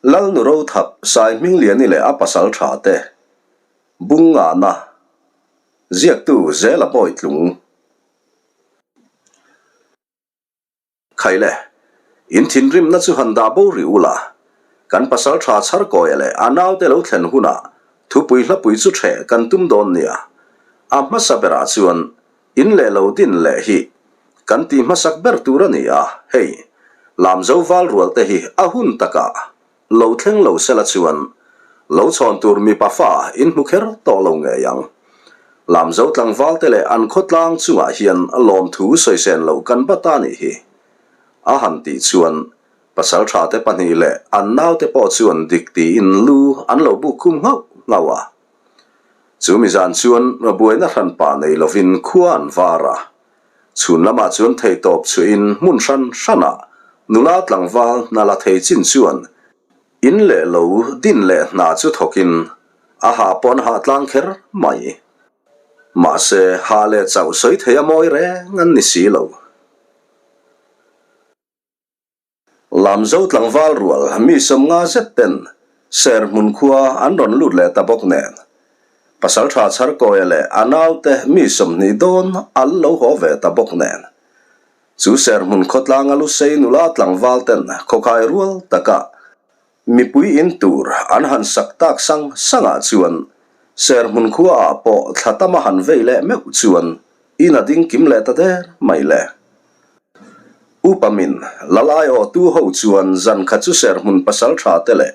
Lalnu Rothap Saihmingliani leh a pasal tha te, Bung Ngahna, ziaktu Zela Bawitlung. Khaile, in thinrimna chu han dah bo rih ula, kan pasal tha Chharkawia leh a naute lo thlen hunah thupui hlapui chu ṭheh kan tum dawn nia. A hmasa berah chuan In leh lo din leh hi kan tih hmasak ber tur a ni a, hei, Lamzo val rual te hi a hun takah lo thleng lo sela chuan lo chhawn tur mipa fa in hmu kher tawh lo ngei ang. Lamzo tlangval te leh an khawtlang chungah hian lawmthu sawisen loh kan bat a nih hi. A han tih chuan pasaltha te pahnih leh an naute pawh chuan dik tiin lu an lo buk khum nghauh nghauh a. Chu mi zan chuan buaina hranpa nei lovin khua an var a. Chhun lamah chuan theihtawp chhuahin hmun hran hranah nula tlangval hna la thei chin chuan in leh lo din leh hna chu thawkin a ha pawh an hah tlang kher mai. Mahse, hah leh chauh sawi thei a mawi reng an ni si lo. Lamzo tlangval rual mi 50 zet ten Serhmun khua an rawn lut leh ta bawk nen, Pasaltha Chharkawia leh a naute mi 20 dawn an lo haw ve ta bawk nen. Chu Serhmun khawtlanga Lusei nula tlangval ten khawkhai rual taka mipui in tur an han sak tak sang sangah chuan Serhmun khuaah pawh thla tama han vei leh meuh chuan In a ding kim leh ta der mai le. Upa min Lalai aw tu ho chuan zan khat chu Serhmun pasal tha te leh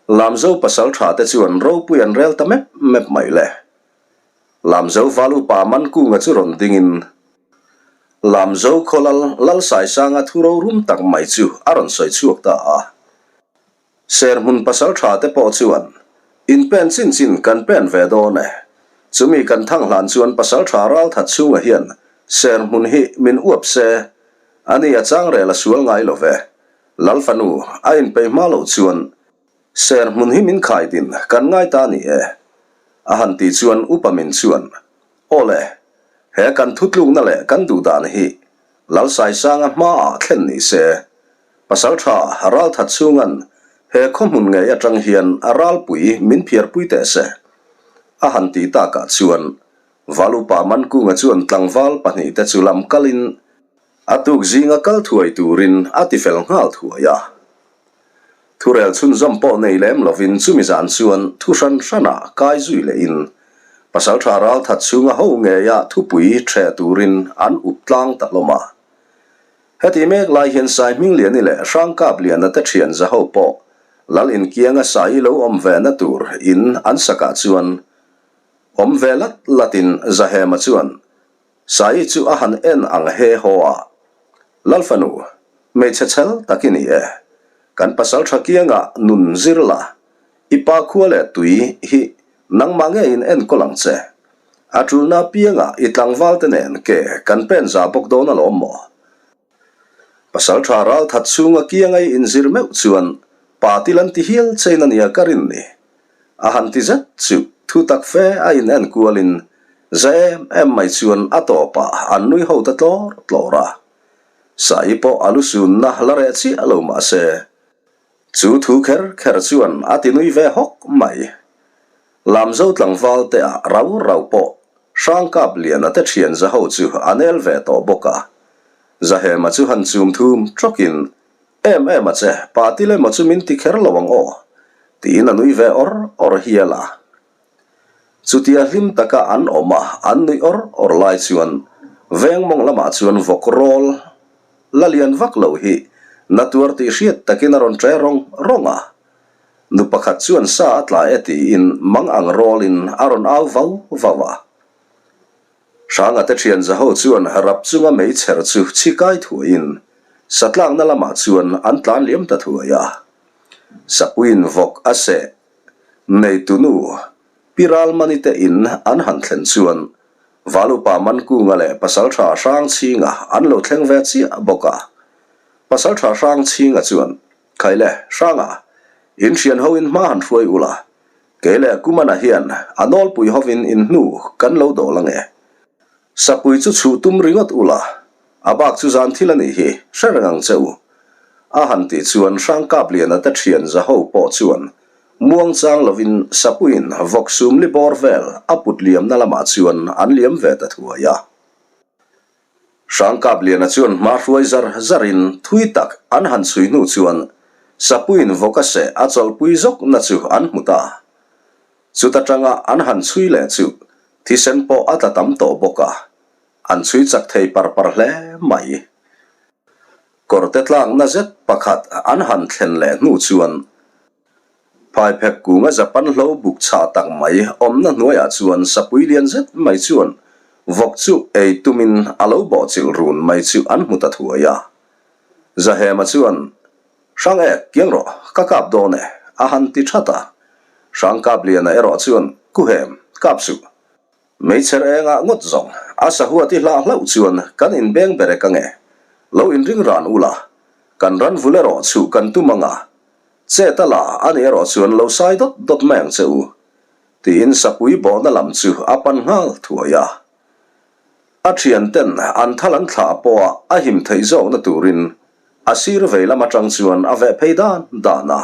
Lamzo pasal tha te chuan ropui an rel ta mep mep mai le. Lamzo val upa Mankunga chu rawn ding in Lamzo khawlal Lalsaisanga thu rorum tak mai chu a rawn sawi chhuak ta a. Serhmun pasal tha te pawh chuan, In pen chin chin kan pen ve dawn e. Chumi kan thang hlan chuan pasal tha ral that chhunga hian Serhmun hi min uap se, a ni a chang rel a sual ngai lo ve. Lal fanu a inpeih hma loh chuan Serhmun hi min khai din kan ngai ta ni e. A han tih chuan upa min chuan, Aw le, he kan thutlukna leh kan duhdan hi Lalsaisanga hmaah thlen ni se. Pasaltha Ralthat chhunga'n he khaw hmun ngei atang hian a ralpui min phiarpui teh se. A han tih takah chuan Valupa Mankunga chuan tlangval pahnihte chu lam kalin a tuk zinga kal thuai turin a tifel nghal thuai a. Thurel chhunzawm pawh nei lem lovin chumi zan chuan thu hran hranah kai zui lehin Pasaltha Ralthat chhunga ho ngeia thupui ṭheh turin an up tlang ta hlawm a. Heti mek lai hian Sai Hmingliani leh Hrangkapliana te thian zaho pawh Lal inkianga Sai lo awm ve na tur in an sakah chuan awm ve lat latin Zahema chuan Sai chu a han en ang he haw a, Lal fanu, hmeichhe chhel tak i ni e, kan pasal tha kianga nun zir la, i pa khua leh tui hi nangmah ngeiin enkawl ang che. A tulna apiangah i tlangval te nen ke kan pen za bawk dawn alawm maw? Pasal tha ral that chhunga kianga i inzir meuh chuan pa til an ti hial chein a nia ka rin ni. A han ti zet chu thu tak fe a in en kualin za em em mai chuan a tawpah an nui ho ta tlawr tlawr a. Saii pawh a lu sunna la reh chiah lo mah se chu thu kher kher chuan a ti nui ve hawk mai. Lamzo tlangval te ah rau rau pawh Hrangkap Liana te thian Zaho chu a nel ve tawh bawk a. Zahema chu han chum thum tawkin, Em em a che, pa til emaw chu min ti kher lo ang aw, tiin a nui ve awr awr hial a. Chutia hlim taka an awm a, an nuih awr awr lai chuan veng mawng lamah chuan vawk rawl la lian vak lo hi na tuar tih hriat takin a rawn ṭe rawng rawng a. Nu pakhat chuan sa a tla e tiin mang ang rawlin a rawn au vau vau a. Hranga te thian zaho chuan rap chunga meichher chu chhi kai thuaiin satlakna lamah chuan an tlan liam ta thuai a. Sapuiin vawk a seh neitu nu Pi Ralmani te in an han thlen chuan Valupa Mankunga leh Pasaltha Hrangchhinga an lo thleng ve chiah bawk a. Pasaltha Hrangchhinga chuan Khaile, Hranga, in thian ho in hma han hruai ula, kei leh Kumana hian a nawlpui hovin in hnu kan lo dawl ange. Sapui chu chhuh tum ringawt ula, a bak chu zan thil a nih hi, hre reng ang che u. A han tih chuan Hrangkapliana te thian zaho pawh chuan muangchang lovin Sapuiin vawk sumli bawr vel a put liamna lamah chuan an liam ve ta thuai a. Hrangkapliana chuan hma hruai zar zarin thui tak an han chhui hnu chuan Sapuiin vawk a seh a chawlhpui zawkna chu an hmu ta. Chuta tanga an han chhui leh chu thisen pawh a tla tam tawh bawk a, an chhui chak thei par par hle mai. Kawrte tlakna zet pakhat an han thlen leh hnu chuan Phaiphek kunga Japan hlo buk chhah tak mai awmna hnuaiah chuan sapui lian zet mai chuan vawk chu ei tumin a lo bawhchilh run mai chu an hmu ta thuai a. Zahema chuan, Hrang e, kiang rawh, ka kap dawn e, a han ti that a. Hrang Kapliana erawh chuan, Kuhem, kap suh. Meichher engah ngawt zawng, a sahua ti hlah hlauh chuan kan inbeng ber e ka nge. Lo inring ran ula, kan ran vul erawh chhuh kan tum ang a, chet a la a nih erawh chuan lo sai dawt dawt mai ang che u, tiin sapui bawhna lam chu a pan nghal thuai a. A thianten an thal an thlah pawha a him theih zawkna turin a sir vei lam atang chuan a veh phei dan dan a.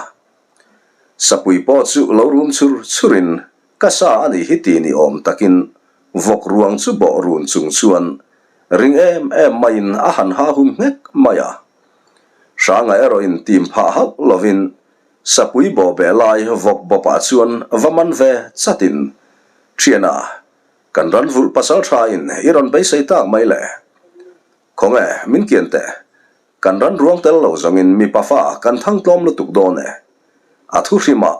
Sapui pawh chu lo rum chur churin Ka sa a nih hi ti ni awm takin vawk ruang chu bawh run chung chuan ring em em maiin a han ha hum nghek mai a. Hranga erawh in tim phah hauh lovin sapui bawh beh lai vawk bawpah chuan va man ve chatin, Thiana, kan ran vulh pasal thain i rawn beisei tak mai le. Khawnge, min kian teh. Kan ran ruang tel lo zawngin mipa fa kan thang tlawm lutuk dawn e. A thu hrimah,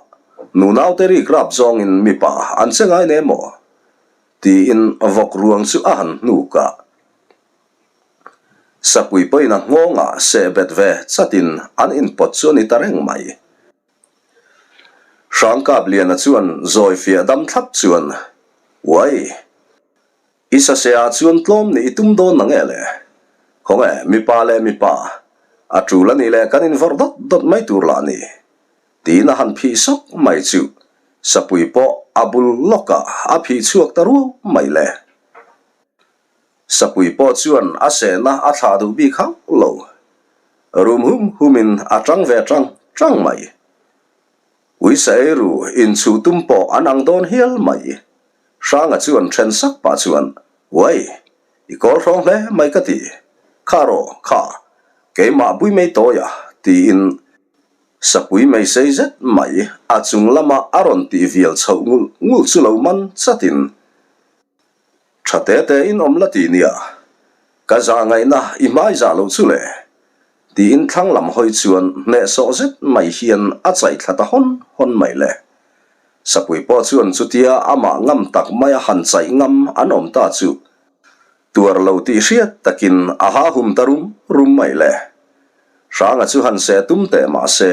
nu naute rik rap zawngin mipa an che ngai ne maw? Tiin vawk ruang chu a han hnuk a. Sapui pawhin a nghawngah seh bet ve chatin an inpawt chu a ni ta reng mai. Hrangkapliana chuan zawi fiah dam thlap chuan, Uai! I sase ah chuan tlawm nih i tum dawn na nge le? Khawnge, mipa leh mipa, a tul a nih leh kan invawrh dawt dawt mai tur lah ni. Tiin a han phih sawk mai chu sapui pawh a bul lawkah a phih chhuak ta ruau mai le. Sapui pawh chuan a sehna a thlah duh bik hauh lo. Rum hum humin a tang ve tang tang mai. Uisa eiru inchhuh tum pawh an ang dawn hial mai. Hranga chuan then sak pah chuan, Uai, i kawl hrawng hle mai ka ti. Kha rawh, kha, keimah bui mai tawi a, tiin sapui mai sei zet mai a chung lama a rawn tih vial chhoh ngulh ngulh chu lo man chatin, Tha te te in awm la ti nia, ka zah ngaihna i hmai zah loh chu le. Tiin thlang lam hawi chuan hnehsawh zet mai hian a chaih thla ta hawn hawn mai le. Sapui pawh chuan chutia amah ngam tak maia han chaih ngam an awm ta chu tuar lo tih hriat takin a ha hum ta rum rum mai le. Hranga chu han seh tum teh mah se,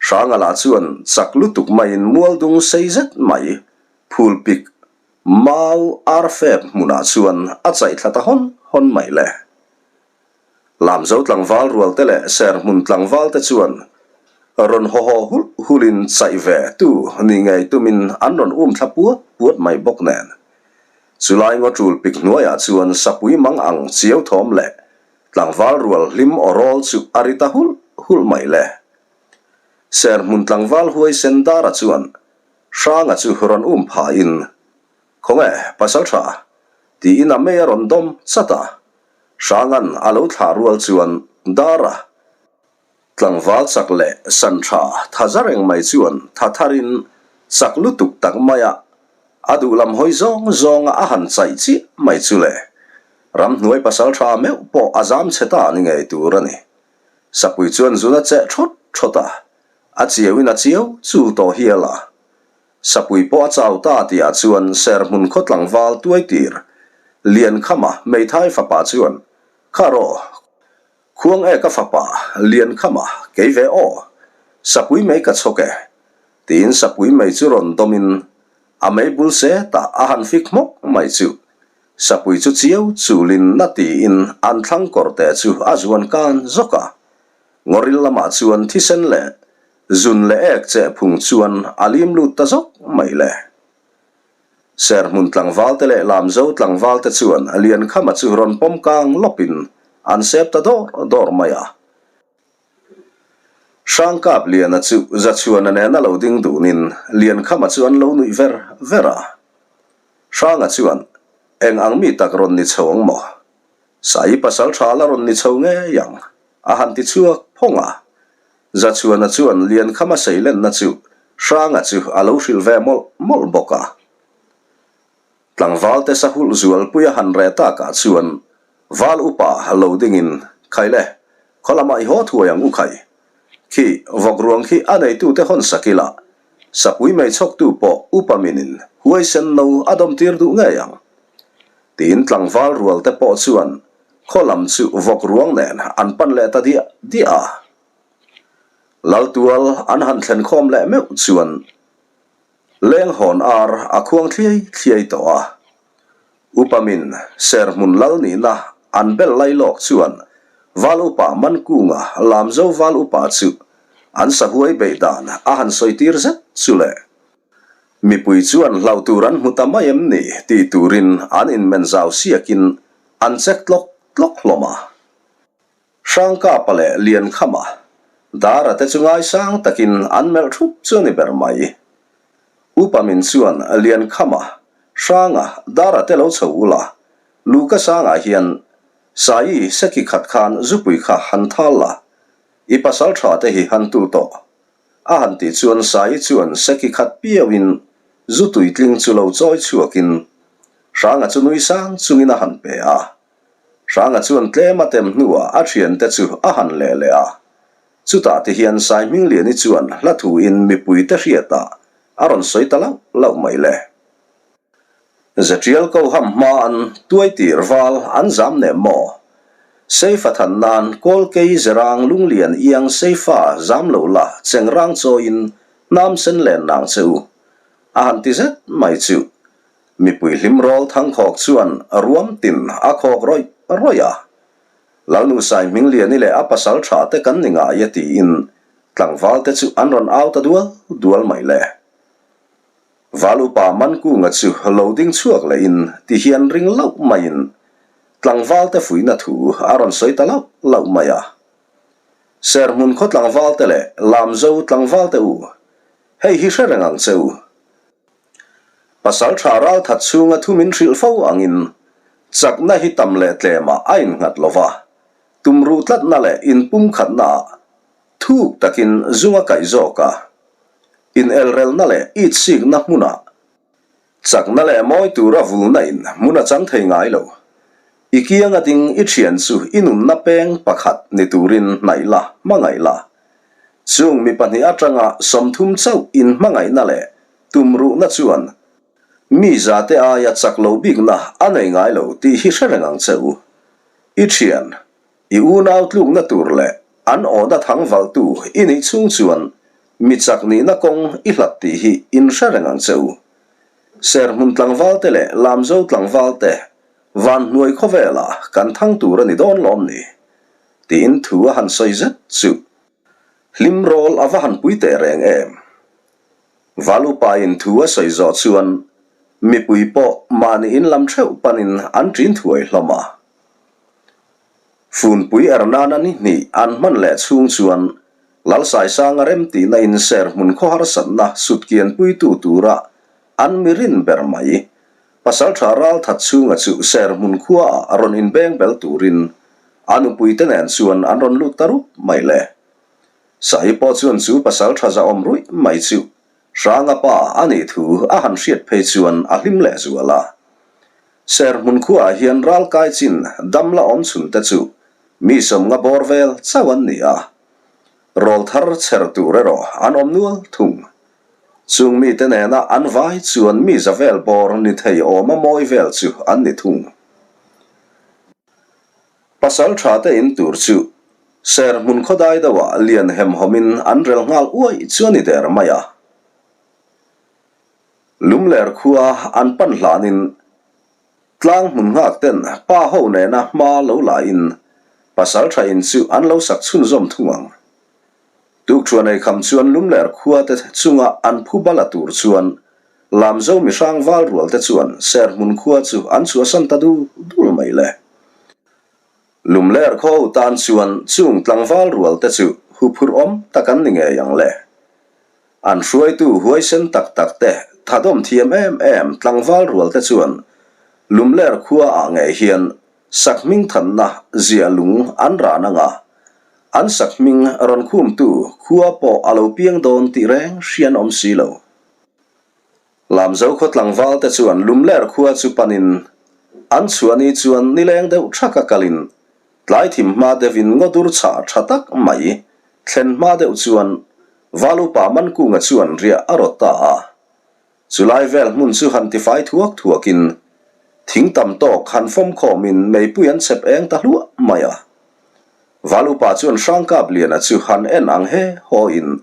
Hranga lah chuan chak lutuk maiin mualdung sei zet mai phul pik mau arfep hmunah chuan a chaih thla ta hawn hawn mai le. Lamzo tlangval rualte leh Serhmun tlangvalte chuan rawn haw haw hulh hulhin chaih ve tu ni ngei tumin an rawn um thla puat puat mai bawk nen. Chulai ngaw tul pik hnuaiah chuan sapui mang ang chiau thawm leh tlangval rual hlim aw rawl chu a ri ta hulh hulh mai le. Serhmun tlangval huaisen Dara chuan Hranga chu rawn um phahin, Khawnge, Pasaltha? tiin a mei a rawn dawm chat a. Hrangan a lo thlah rual chuan Dara tlangval chak leh san tha tha za reng mai chuan tha tharin chak lutuk tak maia a duh lam hawi zawng zawnga a han chaih chiah mai chu le ramhnuai pasal tha meuh pawh a zam chhe ta ni ngei tur a ni. Sapui chuan zun a cheh thawt thawt a, a chiauin a chiau chu tawh hial a. Sapui pawh a chau ta tihah chuan Serhmun khaw tlangval tuaitir Liankhama hmeithai fapa chuan, Kha rawh, khuang e ka fapa Liankhama, kei ve aw, Sapui mei ka chhawk e, tiin Sapui mei chu rawn dawmin a mei bul setah a han fik hmawk mai chu Sapui chu chiau chulin na tiin an thlang kawrte chu a zuan kan zawk a, ngawril lamah chuan thisen leh Zun leh ek cheh phung chuan a lim lut ta zawk mai le. Serhmun tlangvalte leh Lamzo tlangvalte chuan Liankhama chu rawn pawm kang lawpin an sep ta dawr dawr mai a. Hrangkap Liana chu Zachhuana nena lo ding dunin Liankhama chu an lo nuih ver ver a. Hranga chuan, Eng ang mi tak rawn ni chho ang maw? Sai pasal tha la rawn ni chho ngei ang, a han ti chhuak phawng a. Zachhuana chuan Liankhama seilenna chu Hranga chu a lo hrilh ve mawlh mawlh bawk a. Tlangvalte sahulh zualpui a han reh takah chuan Val upa lo dingin, Khai le, khaw lamah i haw thuai ang u khai. Khi, vawk ruang khi a neitute hawn sak ila, sapui mei chhawktu pawh upa minin huaisen no a dawmtir duh ngei ang. Tiin tlangval rualte pawh chuan khaw lam chu vawk ruang nen an pan leh ta diah diah a. Laltual an han thlen khawm leh meuh chuan Lenghawn ar a khuang thliai thliai tawh a. Upa min serhmun lal nihna an bel lai lawk chuan Val Upa Mankunga Lamzo Val Upa chu an sahuai beih dan a han sawi tir zet chu le. Mipui chuan hlauh tur an hmu ta mai em ni tih turin an inmen zau siakin an check tlawk tlawk hlawm a. Hrangkapa leh Liankhama, Dara te chu ngaisang takin an melh thup chu a ni ber mai. Upa min chuan Liankhama, Hranga, Dara te lo chho ula, Luka sangah hian Saii seki khat khan zupui kha han thal la, i pasal tha te hi han tul tawh. A han tih chuan Saii chuan seki khat piauin zu tuitling chu lo chawi chhuakin Hranga chu nui sang chungin a han pe a. Hranga chuan tlem a tem hnuah a thiante chu a han leh leh a. Chutah ti hian Saihmingliani chuan hla thuin mipuite hriatah a rawn sawi ta lauh lauh mai le. Zetial ko ham hma an tuaitir val an zam nem maw? Seifa than nan Kawlkei zerang lunglian iang seifa zam lo la chengrang chawiin hnam sen len nang che u a han ti zet mai chu Mipui hlim rawl thangkhawk chuan ruam tin a khawk rawih rawih a. Lalnu Saihmingliani leh a pasal tha te kan ni ngai e tiin tlangval te chu an rawn au ta dual dual mai le. Val upa Mankunga chu lo ding chhuak lehin ti hian ring lauh maiin tlangval te fuihna thu a rawn sawi ta lauh lauh mai a. Serhmun khaw tlangval te leh Lamzo tlangval te u, hei hi hre reng ang che u. Pasal tha ral that chhunga thu min hrilh fo angin chakna hi tam leh tlemah a innghat lo va, tumruh tlatna leh inpumkhatnaah thuk takin zung a kaih zawk a, inelrelna leh itsikna hmunah chakna leh mawi tura vulna in hmun a chang thei ngai lo. I kianga ding i thian chu i nunna peng pakhat ni turin hnaih la, hmangaih la. Chung mi pahnih atanga 30 chauh inhmangaihna leh Tumruhna chuan mi zate aia chak lo bikna a nei ngai lo tih hi hre reng ang che u. I thian, i unau tlukna tur leh an awhna thang valhtu i nih chhung chuan mi chak nihna kawng i hlat tih hi in hre reng ang che u. Serhmun tlangvalte leh Lamzo tlangvalte van hnuai khawvelah kan thang tur a ni dawn lawm ni? Tiin thu a han sawi zet chu. Hlim rawl a va han pui teh reng em? Valupain thu a sawi zawh chuan mipui pawh mahni in lam theuh panin an ṭin thuai hlawm a. Funpui er nana ni hnih an hman leh chhung chuan Lalsaisanga remtihna in serhmun khaw harsatna sutkianpuitu tura an mi rin ber mai Pasalṭha Ralthat chhunga chu serhmun khuaah rawn inbeng bel turin a nupuite nen chuan an rawn lut ta rup mai le. Sahi pawh chuan chu pasal tha zahawm ruih mai chu Hranga pa a nih thu a han hriat phei chuan a hlim leh zual a. Serhmun khuaah hian ralkai chin dam la awm chhun te chu mi sawmnga bawr vel chauh an ni a. Rawlthar chher tur erawh an awm nual thung. Chung mite nena an vai chuan mi za vel bawr ni thei awma mawi vel chu an ni thung. Pasal tha te in tur chu Serhmun khawdai deuhah lian hemhawmin an rel nghal uaih chu a ni der mai a. Lumler khua an pan hlanin tlang hmun nghak ten pa ho nena hma lo lain pasal tha in chu an lo sak chhunzawm thung ang. Tukṭhuan eikham chuan Lumler khua te chunga an phu bala tur chuan Lamzo mihrang val rual te chuan Serhmun khua chu an chhuahsan ta dul dul mai le. Lumler khaw tan chuan chung tlangval rual te chu huphurh awm tak an ni ngei ang le. An hruaitu huaisen tak tak te thadawm thiam em em tlangval rual te chuan Lumler khua ah ngei hian sakhming thanna ziah lung an ran ang a, an sakhming rawn khumtu khua pawh a lo piang dawn tih reng hrian awm si lo. Lamzo khaw tlangval te chuan Lumler khua chu panin an chhuah ni chuan nileng deuh thaka kalin tlai thim hma deuhin ngaw dur chhah tha tak mai thlen hma deuh chuan Valupa Mankunga chuan riah a rawt ta a. Chulai vel hmun chu han tifai thuak thuakin thing tam tawk han fawm khawmin meipui an chep eng ta hluah mai a. Valupa chuan Hrangkapliana chu han en ang he haw in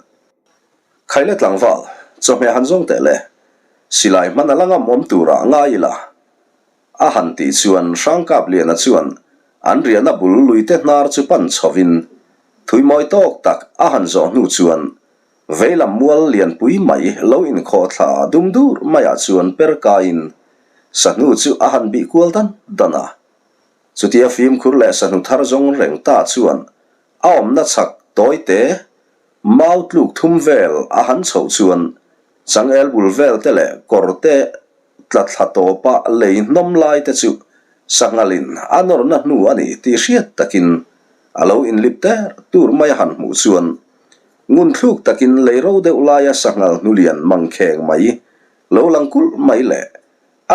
Khaile tlangval, chawhmeh han zawng teh le. Silai hman a la ngam awm turah ngai ila. A han tih chuan Hrangkapliana chuan an riahna bul luite hnar chu pan chhovin thuimawi tawk tak a han zawh hnu chuan veilam mual lianpui mai lo inkhawh thla dum dur maiah chuan per kaiin sahnu chu a han bih kual dan dan a. Chutia fimkhur leh sahnu thar zawng reng ta chuan a awmna chhak tawite Mau tluk thum vel a han chhoh chuan changel bul vel te leh kawr te tla thla tawpa lei hnawm lai te chu sanghalin a nawrna hnu a ni tih hriat takin a lo inlip ter tur mai a han hmuh chuan ngun thluk takin lei ro deuh laia sanghal hnu lian mangkheng mai lo lang kulh mai leh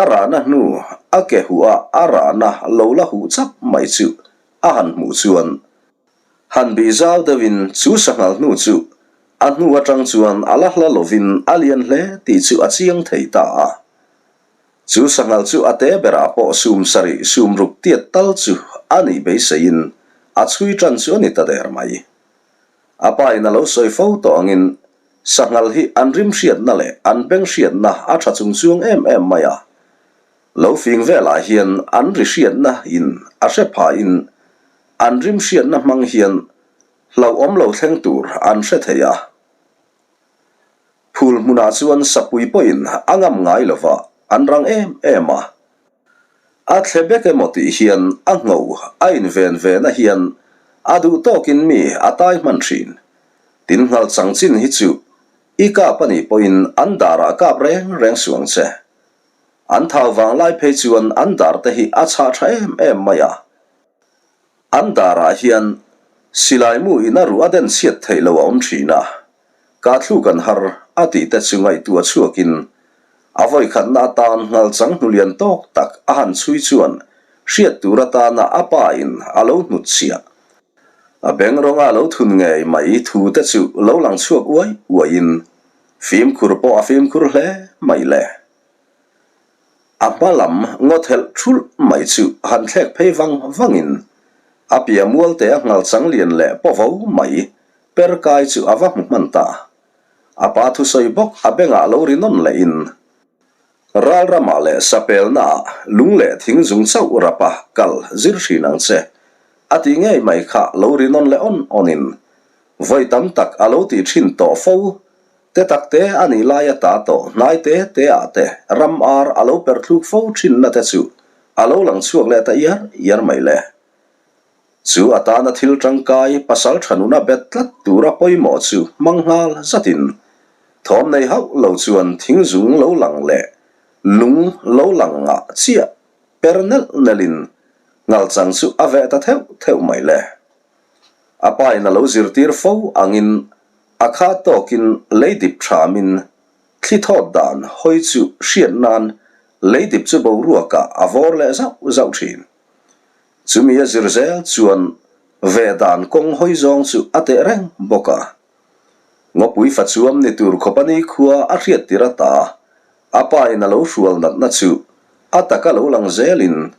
a rahna hnu a ke huh a a rahna lo la huh chap mai chu a han hmuh chuan Han bih zau deuhin chu sanghal hnu chu a hnu atang chuan a la hla lovin a lian hle tih chu a chiang thei ta a. Chu sanghal chu a te berah pawh sum sarih sum ruk tiat tal chu a nih beiseiin a chhui tan chu a ni ta der mai. A pa in a lo sawi fo tawh angin sanghal hi an rim hriatna leh an beng hriatna a tha chung chuang em em mai a. Lo fing velah hian an ri hriatna in a hre phahin An rim hriatna hmang hian hlauhawm lo thleng tur an hre thei a. Phul hmunah chuan sapui pawhin a ngam ngai lo va, an rang em em a. A thle bek emaw tih hian a ngho a inven vena hian a duh tawkin mi a tai hman thin. Tin nghal chang chin hi chu i kap a nih pawhin an darah kap reng reng suang che. An thau vang lai phei chuan an dar te hi a chhah tha em em mai a. An darah hian silai mu in a ruh a den chhiat theih lo a awm thin a, ka thluk an har a tih te chu ngaihtuah chhuakin a vawikhatna atan nghal chang hnu lian tawk tak a han chhui chuan hriat tur atana a pa in a lo hnut chhiah. A beng rawnga lo thun ngei mai thu te chu lo lang chhuak uai uaiin fimkhur pawh a fimkhur hle mai le. A hma lam ngaw thelh thulh mai chu han thlek phei vang vangin a pia mualte a nghal chang lian leh pawvo mai per kai chu a va hmu hman ta. A pa thusawi bawk a bengah lo ri nawn lehin ral ramah leh sapelnaah lung leh thing zung chauh rapa kal zir hrin ang che a tih ngei mai kha lo ri nawn leh awn awnin vawi tam tak a lo tih thin tawh fo Te tak te a nih lai ata tawh hnai te te ah te ram ar a lo per thluk fo thinna te chu a lo lang chhuak leh ta iar iar mai le. Chu atana thil tangkai pasal tha nuna bet tlat tura pawimawh chu hmang nghal zatin thawm nei hauh lo chuan thing zung lo lang leh lung lo lang ngah chiah per nelh nelhin ngalchang chu a veh ta theuh theuh mai le. A pa in a lo zirtir fo angin a kha tawkin leidip thamin thli thawt dan hawi chu hriat nan leidip chu boruakah a vawr leh zauh zauh thin. Chumi a zir zel chuan ve dan kawng hawi zawng chu a teh reng bawk a. Ngawpui fachuam ni tur khawp a ni khua a hriat tir ata A pa in a lo hrual natna chu a taka lo lang zelin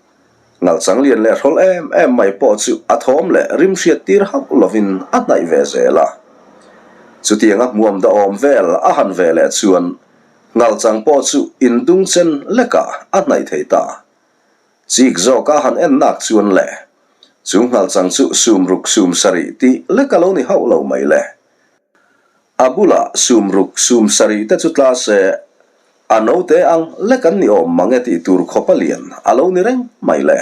ngalchang lian leh hrawl em em mai pawh chu a thawm leh rim hriat tir hauh lovin a hnaih ve zel a. Chutianga hmuam dahawm vel a han ve leh chuan ngalchang pawh chu indung chen lekah a hnaih thei ta. Chik zawka han en nak chuan le chu ngalchang chu sum ruk sum sarih tih lek a lo ni hauh lo mai le. A bulah sum ruk sum sarih te chu tla se, a note ang lek an ni awm mang e tih tur khawp a lian a lo ni reng mai le.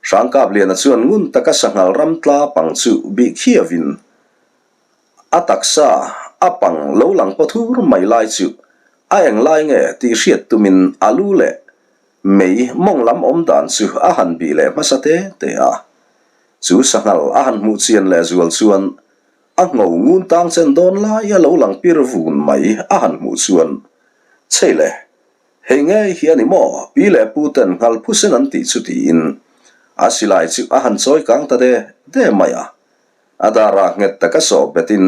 Hrangkapliana chuan ngun taka sanghal ram tla pang chu bih khiavin. A taksa a pang lo lang paw thur mai lai chu a eng lai nge tih hriat tumin a lu leh mei mawng lam awm dan chu a han bih leh hmasa te te a. Chu sanghal a han hmuh chian leh zual chuan a ngho ngun tang chen dawn lai a lo lang pir vun mai a han hmuh chuan chei le Hei ngei hi a ni maw? Pi leh pu ten nghal phusen an tih chu tiin a silai chu a han chawi kang ta de de mai a. A darah nghet taka sawh betin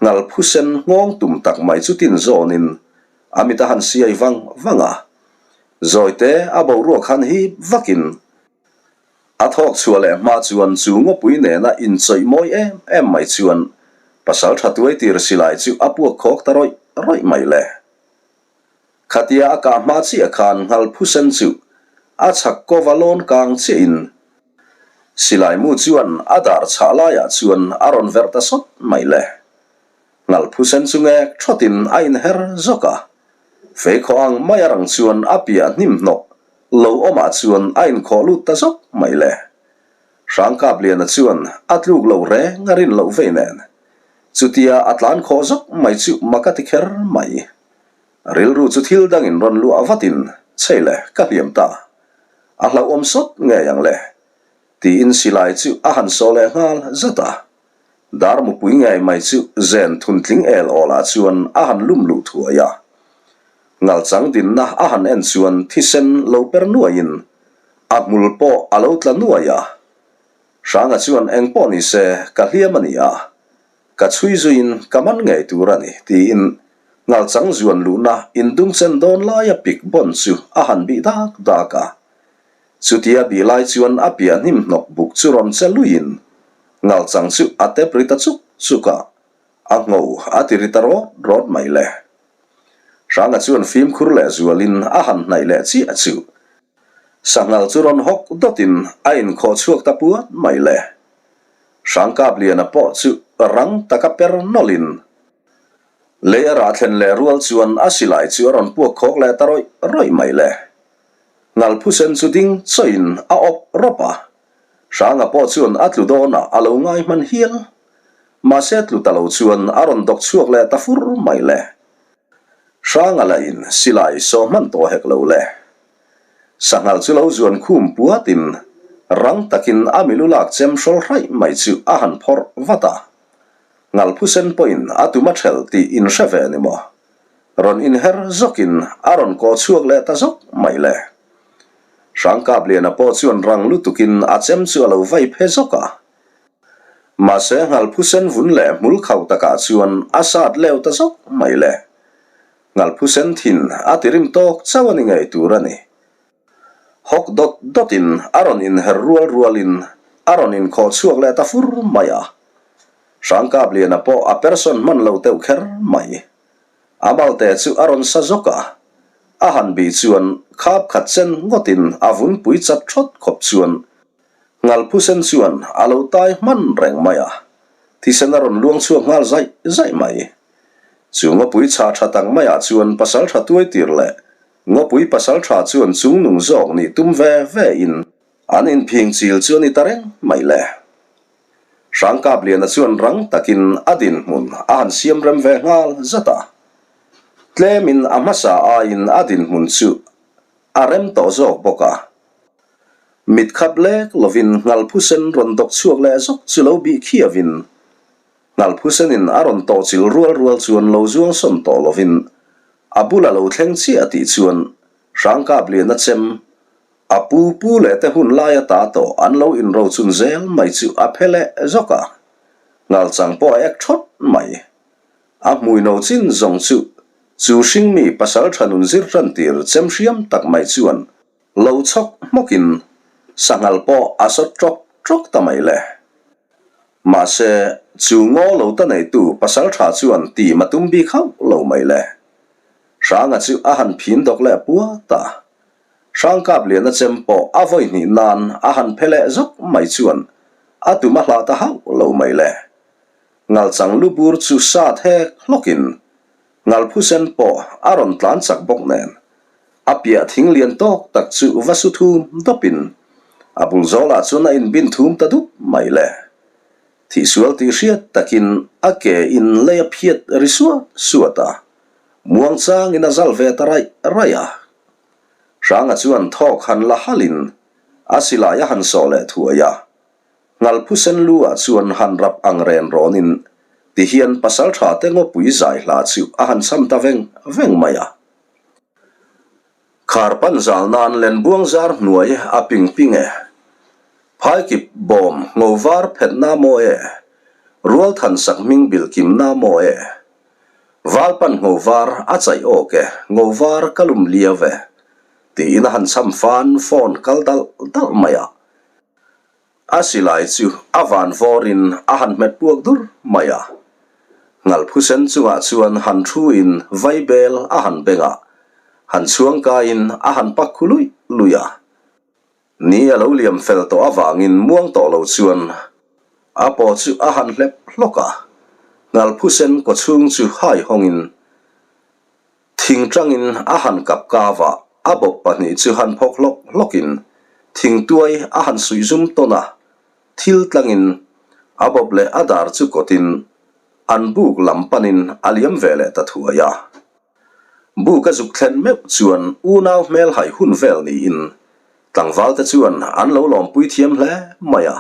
nghal phusen nghawng tum tak mai chu tin zawnin a mit a han siai vang vang a. Zawite a boruak han hip vakin a thawk chhuah leh hma chuan chu ngawpui nena inchawih mawi em em mai chuan pasaltha tuaitir silai chu a puak khawk ta rawih rawih mai le. Khatia a kah hma chiah khan nghal phusen chu a chhak kova lawn kang chiahin silai mu chuan a dar chhah laiah chuan a rawn verh ta sawt mai le. Nghal phusen chu ngek thawtin a inher zawk a, feikhawh ang mai a rang chuan a piah hnim hnawk lo awmah chuan a inkhawh lut ta zawk mai le. Hrangkapliana chuan a tluk lo reng a rin loh vei nen chutia a tlan khawh zawk mai chu mak a ti kher mai. Rilru chu thil dangin rawn luah vatin, Chei le, ka hliam ta. A hlauhawm sawt ngei ang le, tiin silai chu a han saw leh nghal zat a. Dar mupui ngei mai chu zen thuntling el awlah chuan a han lum luh thuai a. Ngalchang dinna a han en chuan thisen lo per nuaiin a hmul pawh a lo tla nuai a. Hranga chuan eng pawh ni se ka hliam a ni a, ka chhui zuiin ka man ngei tur a ni tiin ngalchang zuan luhna indungchen dawn laia pik bawn chu a han bih dak dak a. Chutia bih lai chuan a piah hnim hnawk buk chu rawn che luiin ngalchang chu a tep ri ta chuk chuk a, a ngho a ti ri ta rawt rawt mai le. Hranga chuan fimkhur leh zualin a han hnaih leh chiah chu Sanghal chu rawn hawk dawtin a inkhawh chhuak ta puat mai le. Hrangkapliana pawh chu rang taka per nawlhin lei a rah thlen leh rual chuan a silai chu a rawn puak khawk leh ta rawih rawih mai le. Ngalphusen chu ding chawiin a awp rawp a, Hranga pawh chuan a tlu dawnah a lo ngai hman hial. Mahse tlu ta lo chuan a rawn dawk chhuak leh ta fur mai le. Hranga lahin silai saw hman tawh hek lo le. Sanghal chu lo zuan khum puatin rang takin a milu lak chem hrawl hraih mai chu a han phawrh vat a. Ngalphusen pawhin a tum a ṭhelh tih inhre ve ni maw? Rawn inher zawkin a rawn kawh chhuak leh ta zawk mai le. Hrangkapliana pawh chuan rang lutukin a chem chu a lo vai phe zawk a. Mahse Ngalphusen vun leh hmul khauh takah chuan a sat leu ta zawk mai le. Ngalphusen thin a ti rim tawk chauh a ni ngei tur a ni. Hawk dawt dawtin a rawn inher rual rualin a rawn inkhawh chhuak leh ta fur mai a. Hrangkapliana pawh a person hman lo teuh kher mai. A malte chu a rawn sa zawk a, a han bih chuan khap khat chen ngawtin a vunpui chat thawt khawp chuan Ngalphusen chuan a lo tai hman reng mai a, thisen a rawn luang chhuak nghal zaih zaih mai. Chu ngawpui chha tha tak maiah chuan pasal tha tuai tir leh ngawpui pasal tha chuan chungnung zawk nih tum ve ve in an inphing chil chu a ni ta reng mai le. Hrangkapliana chuan rang takin a dinhmun a han siam rem ve nghal zat a, tlemin a hmasa aiin a dinhmun chu a rem tawh zawk bawk a. Mit khap lek lovin Ngalphusen rawn dawk chhuak leh zawk chu lo bih khiavin Ngalphusenin a rawn tawhchilh rual rual chuan lo zuang sawn tawh lovin a bula lo thleng chiah tih chuan Hrangkapliana chem a pu pu leh te hun laia ta tawh an lo inrochun zel mai chu a phe leh zawk a, Ngalchang pawh a ek thawt mai. A hmui no chin zawng chu chu hringmi pasal tha nun zir tan tir chem hriam tak mai chuan Lo chhawk hmawkin sanghal pawh a sawt ṭawk ṭawk ta mai le. Mahse, chu ngaw lo ta neitu pasalṭha chuan tim a tum bik hauh lo mai le. Hranga chu a han phin dawk leh puat a. Hrangkapliana chem pawh a vawi hnih nan a han phe leh zawk mai chuan a tum a hlah ta hauh lo mai le. Ngalchang lu bur chu sat hek hlawkin Ngalphusen pawh a rawn tlan chak bawk nen, a piah thing lian tawk tak chu va su thum dawpin a bul zawlah chuan a inbin thum ta dup mai le. Thihsual tih hriat takin a ke in lei a phiat ri suat suat a, muangchangin a zal ve ta raih raih a. Hranga chuan thawk han la halin a silai a han sawh leh thuai a. Ngalphusen lu ah chuan han rap ang ren rawnin tihian pasaltha te ngawpui zai hla chu a han cham ta veng veng mai a. Khar pan zal nan lenbuang zar hnuai a ping ping e. Phaikip bawm ngo var phet na maw e. Rual than sak hming bilh kim na maw e. Val pan ngo var a chaih awk e, ngo var ka lum liau e. Tiin a han cham fan fawn kal dalh dalh mai a. A silai chu a van vawrin a han hmet puak dur mai a. Ngalphusen chungah chuan han thuin vaibel a han beng a, han chhuangkaiin a han pak khu luih luih a. Ni a lo liam fel tawh avangin muang tawh lo chuan a paw chu a han hlep hlawk a, Ngalphusen kawchhung chu hai hawngin Thing tangin a han kap kau a, a bawp pahnih chu han phawk hlawk hlawkin thingtuai a han suih zum tawn a, thil tlangin a bawp leh a dar chu kawtin an buk lam panin a liam ve leh ta thuai a. Buk a zuk thlen meuh chuan unau hmel hai hun vel niin tlangvalte chuan an lo lawmpui thiam hle mai a.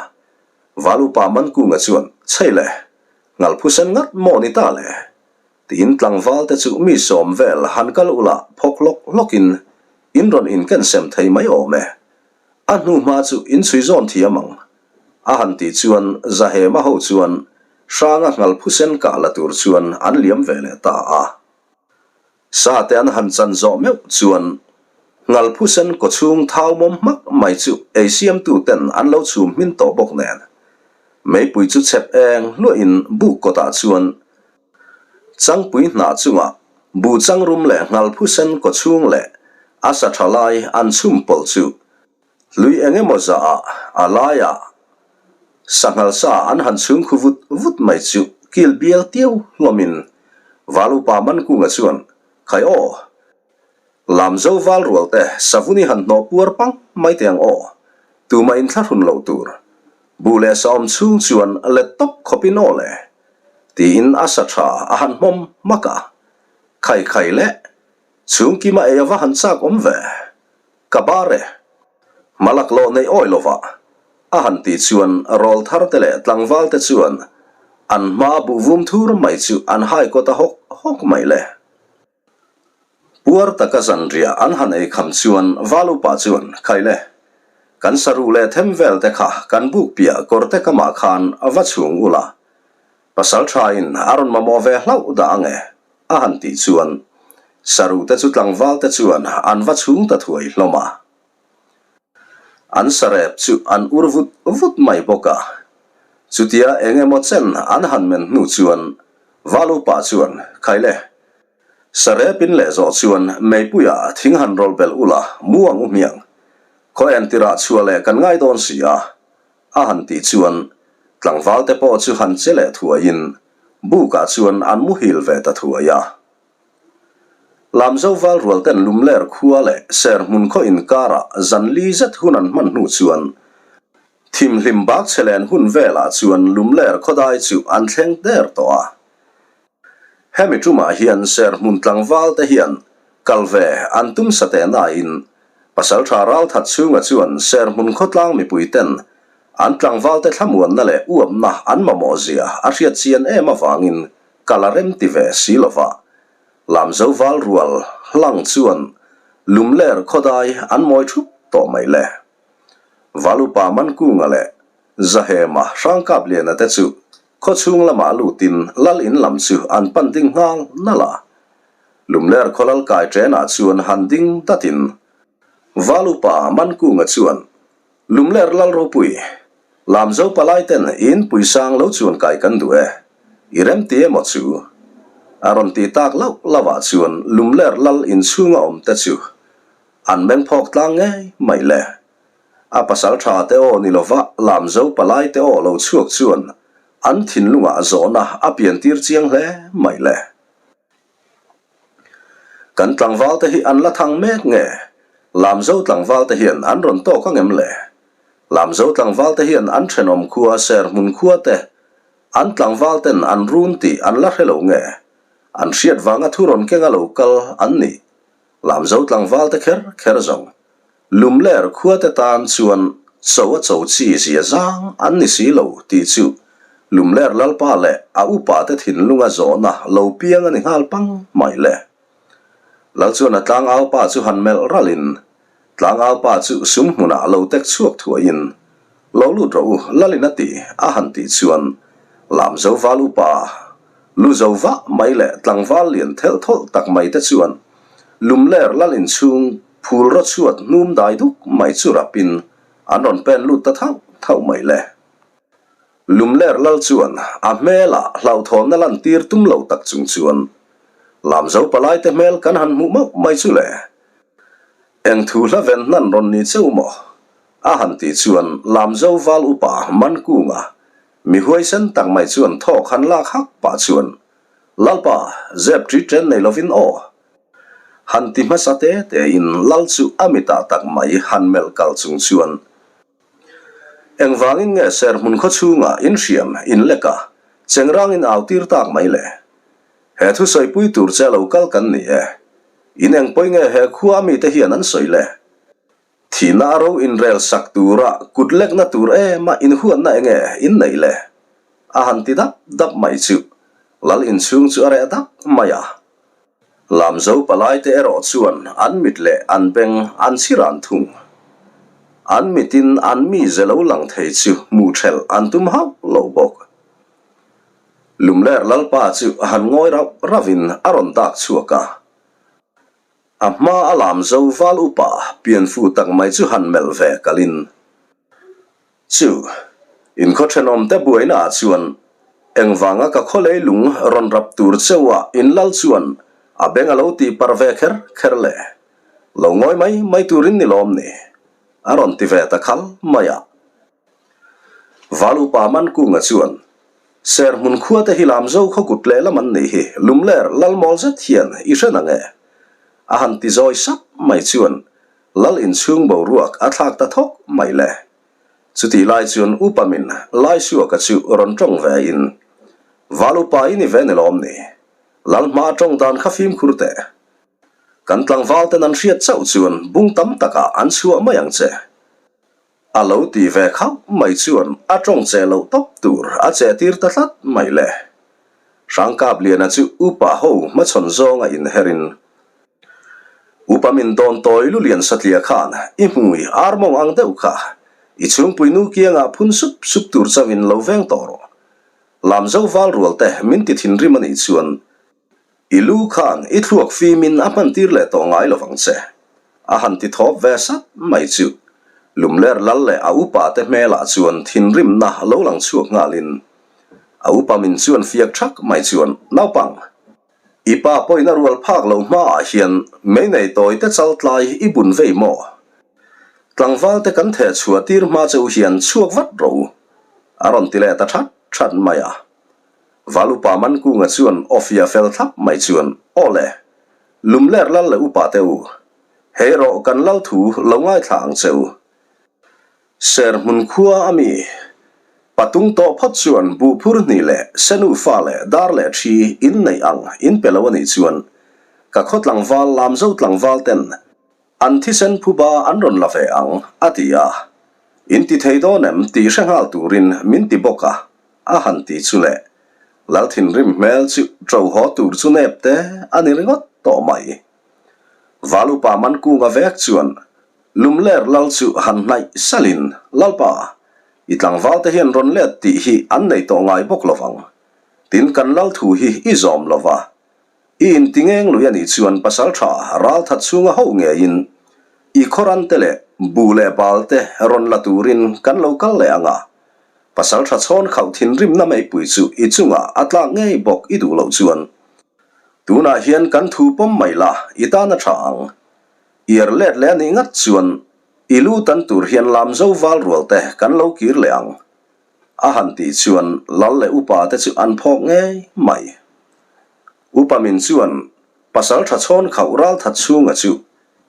Valupa Mankunga chuan, Chhei le, ngalphusen ngat maw ni ta le? Tiin tlangvalte chu mi sawm vel han kal ula phawk hlawk hlawkin in rawn inken sem thei mai awm e. A hnu hma chu in chhui zawn thiam ang. A han tih chuan Zahema ho chuan Hranga ngalphusen kah la tur chuan an liam ve leh ta a. Sa te an han chan zawh meuh chuan ngalphusen kawchhung thau mawm hmak mai chu ei siamtu ten an lo chhum hmin tawh bawk nen meipui chu chhep eng hluahin buk kawtah chuan Changpui hnah chungah buh changrum leh ngalphusen kawchhung leh a sa tha lai an chhum pawlh chu hlui eng emaw zahah a laiah sanghal sa an han chhung khu vut vut mai chu kil bial tiu hlawmin Valupa Mankunga chuan Khai aw! Lamzo val rual te savun i han hnawh puar pang mai teh ang aw. Tumah in thlahrun loh tur. Buh leh sa awm chhung chuan let tawp khawp in aw le. Tiin a sa tha a han hmawm hmak a. Khai khai le. Chhung kima ei a va han chak awm ve. Ka bar e. Hmalak lawh neih awi lovah. A han tih chuan rawl thar te leh tlangval te chuan an hma buh vum thur mai chu an hai kawt a hawk hawk mai le. Puar taka zanriah an han ei kham chuan Valupa chuan, Khai le, kan saruh leh them vel te kha kan buk piah kawr te kamah khan va chhung ula, pasal thain a rawn mamawh ve hlauh dah ang e, a han tih chuan saruh te chu tlangval te chuan an va chhung ta thuai hlawm a. An sarep chu an ur vut vut mai bawk a. Chutia eng emaw chen an han men hnu chuan Valupa chuan, Khai le, Sarep in leh zawh chuan meipuia thing han rawlh belh ula mu ang u hmiang. Khaw entirah chhuah leh kan ngai dawn si a, a han tih chuan tlangval te pawh chu han che leh thuaiin bukah chuan an muhil ve ta thuai a. Lamzo val rual ten Lumler khua leh Serhmun khaw inkarah zan li zet hun an hman hnu chuan thimhlim bak chhe len hun velah chuan Lumler khawdai chu an thleng der tawh a. Hemi tumah hian Serhmun tlangval te hian kal ve an tum sa teh nain Pasaltha Ralthat chhunga chuan Serhmun khawtlang mipui ten an tlangval te thlamuanna leh uapna an mamawh zia a hriat chian em avangin kal a rem ti ve si lova. Lamzo val rual hlang chuan Lumler khawdai an mawi thup tawh mai le. Valupa Mankunga leh Zahema Hrangkapliana te chu Khaw chhung lamah lutin lal in lam chu an pan ding nghal nalh a. Lumler khaw lal kai ṭenah chuan han ding datin Valupa Mankunga chuan Lumler lal ropui, Lamzo palai ten in puisang lo chuan kai kan duh e, i rem ti emaw chu? A rawn ti tak lauh lauh ah chuan Lumler lal inchhunga awm te chu an mengphawk tlang ngei mai le. A pasal tha te aw ni lova Lamzo palai te aw lo chhuak chuan an thinlungah zawhna a piantir chiang hle mai le. Kan tlangval te hi an la thang mek nge? Lamzo tlangval te hian an rawn tawk ang em le? Lamzo tlangval te hian an thenawm khua Serhmun khua te. An tlangval ten an run tih an la hre lo nge? An hriat vanga thu rawn kenga lo kal an nih? Lamzo tlangval te kher kher zawng. Lumler khua te tan chuan cho a cho chi zia zang an ni si lo tih chu Lumler Lalpa leh a upa te thinlunga zawhna lo piang a ni nghal pang mai le. Lal chuan a tlangau pa chu han melh ralhin Tlangau pa chu sum hmunah lo tek chhuak thuaiin, Lo lut rawh u, Lalin a ti, a han tih chuan Lamzo val upa lu zo vah mai leh tlangval lian thelh thawlh tak mai te chuan Lumler lal inchhung phul raw chhuat hnum dai duk mai chu rapin an rawn pen lut ta thauh thauh mai le. Lumler lal chuan a hmelah hlauhthawnna lantir tum lo tak chung chuan Lamzo palaite hmel kan han hmuh mauh mai chu le. Eng thu hla ven hnan rawn ni cheu maw? A han tih chuan Lamzo val upa Mankunga mi huaisen tak mai chuan thawk han lak hak pah chuan, Lalpa, zep ṭi ṭen nei lovin aw. Han ti hmasa te tein Lal chu a mitah tak mai han melh kal chung chuan, Engvangin nge serhmun khaw chhungah inhriam inlek a, chengrangin au tir tak mai le? He thusawipui tur che lo kal kan ni e. In eng pawi nge he khua mite hian an sawi le? Thihna a ro inrel sak tura kut lekna tur ema inhuatna enge in neih le? A han ti dap dap mai chu Lal inchhung chu a reh dap mai a. Lamzo palaite erawh chuan an mit leh an beng an chhiran thung. An mitin an mize lo lang thei chu hmuh thelh an tum hauh lo bawk. Lumler Lalpa chu han ngawi rauh rauhin a rawn dak chhuak a. A hma a lam zo val upa pianfu tak mai chu han melh ve kalin, Chu, in khaw thenawmte buaina ah chuan engvanga ka khaw leilung rawn rap tur cheu a in lal chuan a beng a lo tih par ve kher kher le? Lo ngawi mai mai turin ni lawm ni? A rawn ti ve ta khal mai a. Val upa Mankunga chuan, Serhmun khua te hi Lamzo khaw kut lehlam an nih hi, Lumler Lalmawl zet hian i hre nang e? A han ti zawi sap mai chuan Lal inchhung boruak a thlak ta thawk mai le. Chutih lai chuan upa min Laisuaka chu rawn tawng ve in, Val upa i ni ve ni lawm ni? Lal hma tawng dan kha fimkhur teh. Kan tlangval ten an hriat chauh chuan bung tam takah an chhuah mai ang che. A lo ti ve khauh mai chuan a tawng che loh tawp tur a che tir ta tlat mai le. Hrangkapliana chu upa ho hmachhawn zawnga inherin, Upa min dawn tawi lulian satliah khan i hmui ar mawng ang deuh kha i chhungpui nu kiangah phun sup sup tur chauhin lo veng tawh rawh. Lamzo val rual te min ti thinrim a nih chuan I lu khan i thluak fimin a hman tir leh tawh ngai lovang che. A han ti thawp ve sat mai chu. Lumler lal leh a upa te hmelah chuan thinrimna lo lang chhuak nghalin a upa min chuan fiak thak mai chuan, Naupang, i pa pawhin a rual phak lo hmaah hian mei nei tawi te chal tlai i bun vei maw? Tlangval te kan theh chhuah tir hma cheu hian chhuak vat rawh u, a rawn ti leh ta that that mai a. Valupa Mankunga chuan awfia fel thlap mai chuan, Aw le, Lumler lal leh upa te u, hei rawh kan lal thu lo ngaithla ang che u. Serhmun khua a mi patung tawh phawt chuan buh phur hnih leh senu fa leh dar leh thi in neih ang in pe lo a nih chuan ka khaw tlangval Lamzo tlangval ten An thisen phuba an rawn la ve ang, a ti a. In ti thei dawn em tih hre nghal turin min ti bawk a, a han ti chu le. Lal thinrim hmel chu ṭo haw tur chu nep te a ni ringawt tawh mai. Val upa Mankunga vek chuan Lumler lal chu han hnaih salin, Lalpa, i tlangval te hian rawn let tih hi an nei tawh ngai bawk lovang. Tin kan lal thu hi i zawm lova, I inti ngeng lui a nih chuan pasal tha ral that chhunga ho ngeiin i khawran te leh bu leh bal te rawn la turin kan lo kal leh ang a, pasal tha chhawn khauh thinrimna meipui chu i chungah a tlak ngei bawk i duh loh chuan tunah hian kan thu pawm mai la i tan a tha ang. Iar let leh a nih ngat chuan i lu tan tur hian lam zo val rual te kan lo kir leh ang. A han tih chuan lal leh upa te chu an phawk ngei mai. Upa min chuan pasal tha chhawn khauh ral that chhunga chu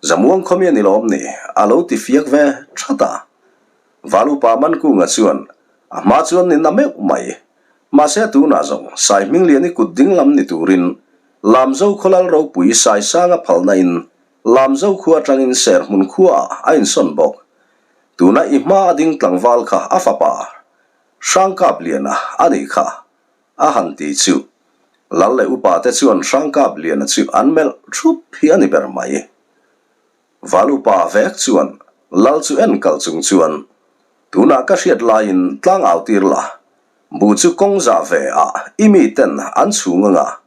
Zamuang khawmi a ni lawm ni? a lo ti fiak ve that a. Val upa Mankunga chuan a hma chuan nin a meuh mai. Mahse tunah zawng Saihmingliani kut dinglam ni turin Lamzo khaw lal ropui Saisanga phalna in Lamzo khua atangin Serhmun khuaah a insawn bawk. Tuna i hma a ding tlangval kha a fapa Hrangkapliana a nih kha a han ti chu Lal leh upa te chuan Hrangkapliana chu an melh thup hi a ni ber mai. Val upa vek chuan Lal chu en kal chung chuan tunah ka hriat laiin tlang au tir la, bu chu kawng zah ve ah i mi ten an chhung anga,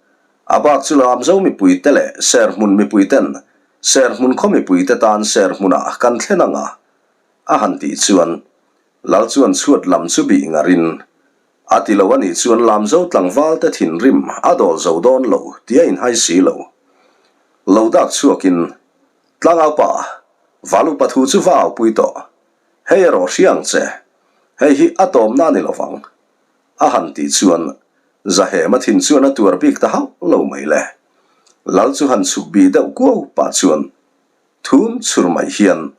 a bak chu Lamzo mipui te leh Serhmun mipui ten Serhmun khaw mipui te tan Serhmun ah kan thlen anga a han tih chuan Lal chuan chhuat lam chu bih ngarin a ti lo a nih chuan Lamzo tlangval te thinrim a dawl zo dawn lo tih a inhai si lo. Lo dak chhuakin Tlangau pa, Val upa thu chu va aupui tawh. Hei erawh hria ang che. Hei hi a tawmna a ni lovang. A han tih chuan Zahema thin chuan a tuar bik ta hauh lo mai le. Lal chu han chhuk bih deuh kuau pah chuan thum chhur mai hian,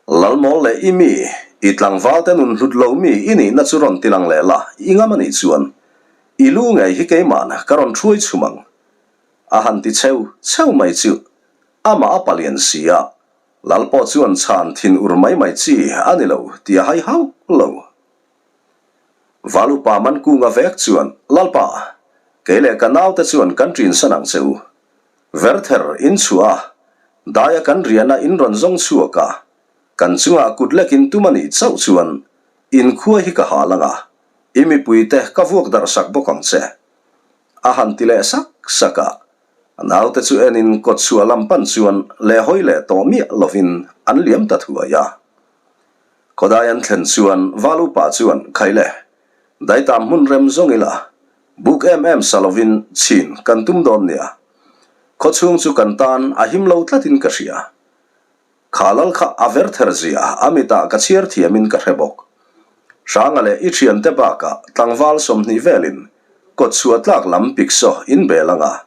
Lalmawl leh i mi, i tlangval te nun hlut lo mi i nihna chu rawn tilang leh la, i ngam a nih chuan i lu ngei hi keimahna ka rawn hruai chhum ang. A han ti cheu cheu mai chu amah a palian si a, Lal pawh chuan chhan thin ur mai mai chi a ni lo tih a hai hauh lo. Val upa Mankunga vek chuan, Lalpa, kei leh ka naute chuan kan ṭinsan ang che u. Verther in chhuah a, daia kan riahna in rawn zawng chhuak a, kan chungah kut lek in tum a nih chauh chuan in khua hi ka hal ang a, i mipuite ka vuak darh sak bawk ang che. A han ti leh sak sak a, a naute chu enin kawtchhuah lam pan chuan lehhawi leh tawh miah lovin an liam ta thuai a. Khawdai an thlen chuan Val upa chuan, Khaile, daitam hmun rem zawng ila, buk em em sa lovin chhin kan tum dawn nia. Khawchhung chu kan tan a him lo tlatin ka hria. Kha lal kha a ver ther zia a mitah ka chhiar thiamin ka hre bawk. Hranga leh i thiante bakah tlangval 20 velin kawtchhuah tlak lam piksaw in bel anga